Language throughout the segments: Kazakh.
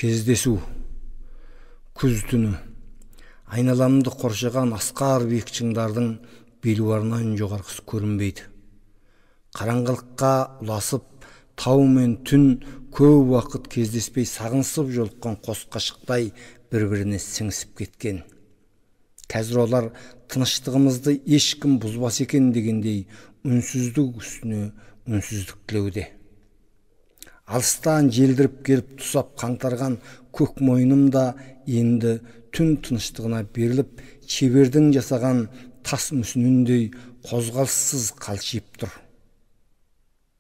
Кездесу. Күз түні. Айналамды қоршаған асқар биік шыңдардың белуарынан жоғарғысы көрінбейді. Қараңғылыққа ұласып, тау мен түн көп уақыт кездеспей сағынысып жолыққан қос қашықтай бір-біріне сіңісіп кеткен. Қазір олар тыныштығымызды ешкім бұзбас екен дегендей үнсіздік үстіне үнсіздік тілеуде. Алыстан желдіріп келіп тұсап қаңтарған көк мойным да енді түн тыныштығына беріліп, шебердің жасаған тас мүсініндей қозғалыссыз қалшиып тұр.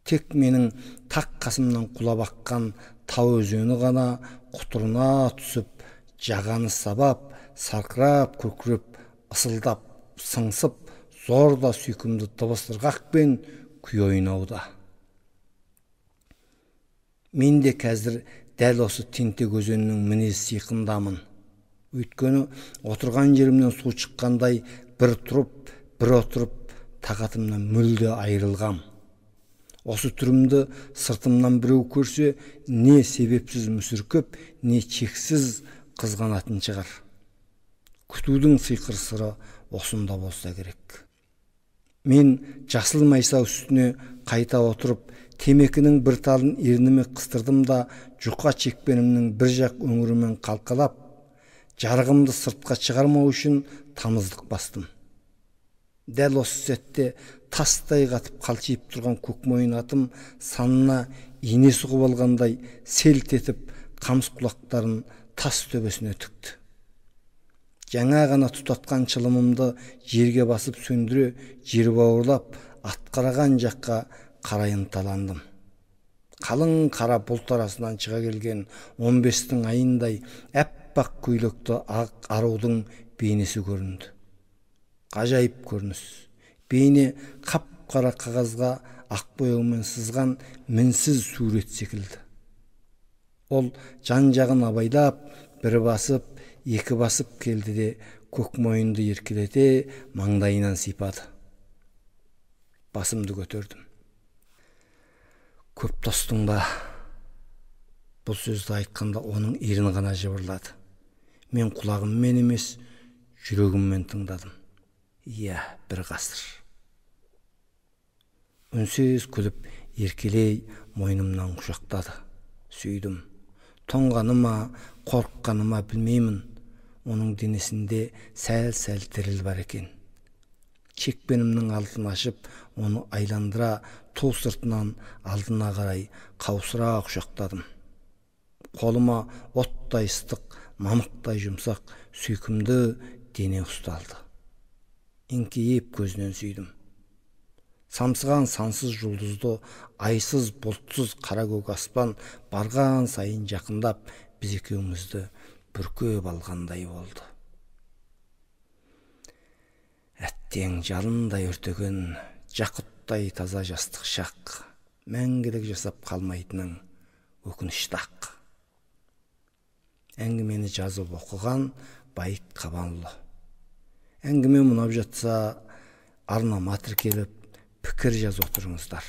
Тек менің тақ қасымнан құлап аққан тау өзені ғана құтырына түсіп, жағаны сабап, сарқырап, күркіреп, ысылдап, сыңсып, зор да сүйкімді дыбыс ырғақпен күй ойнауда. Мен де қазір дәл осы тентек өзеннің мінез сиқындамын. Өйткені отырған жерімнен су шыққандай бір тұрып, бір отырып, тағатымнан мүлде айырылғам. Осы түрімді сыртымнан біреу көрсе, не себепсіз мүсіркеп, не шексіз қызғанатын шығар. Күтудің сиқыр сыры осында болса керек. Мен жасыл майса үстіне қайта отырып, темекінің бір талын ерніме қыстырдым да, жұқа шекпенімнің бір жақ өңірімен қалқалап, жарығымды сыртқа шығармау үшін тамыздық бастым. Дәл осы сәтте тастай қатып қалшиып тұрған көкмойын атым санына ине сұғып алғандай селт етіп қамыс құлақтарын тас төбесіне тікті. Жаңа ғана тұтатқан шылымымды жерге басып сөндіре, жер бауырлап, атқараған жаққа қарай ынталандым. Қалың қара бұлт арасынан шыға келген 15-тің айындай әппақ көйлекті ақ арудың бейнесі көрінді. Ғажайып көрініс. Бейне қап-қара қағазға ақ бояумен сызған мінсіз сурет секілді. Ол жан-жағын абайлап, бір басып, екі басып келді де көк мойынды еркелете маңдайынан сипады. Басымды көтердім. Көп тостың ба? Бұл сөзді айтқанда оның ерні ғана жыбырлады. Мен құлағыммен емес, жүрегіммен тыңдадым. Иә, бір ғасыр. Үнсіз күліп, еркелей мойнымнан құшақтады. Сүйдім. Тоңғаныма, қорыққаныма білмеймін. Оның денесінде сәл-сәл діріл бар екен. Шекпенімнің алдын ашып, оны айландыра ту сыртынан алдына қарай қаусыра құшақтадым. Қолыма оттай ыстық, мамықтай жұмсақ, сүйкімді дене ұсталды. Еңкейіп көзінен сүйдім. Самсыған сансыз жұлдызды, айсыз, бұлтсыз қара көк аспан барған сайын жақындап, біз екеумізді бүркеп алғандай болды. Әттең жалындай өртеген, жақұттай таза жастық шақ, мәңгілік жасап қалмайтының өкінішті-ақ. Әңгімені жазып оқыған Байыт Қабанұлы. Әңгіме ұнап жатса, арнама тіркеліп, пікір жазып отырыңыздар.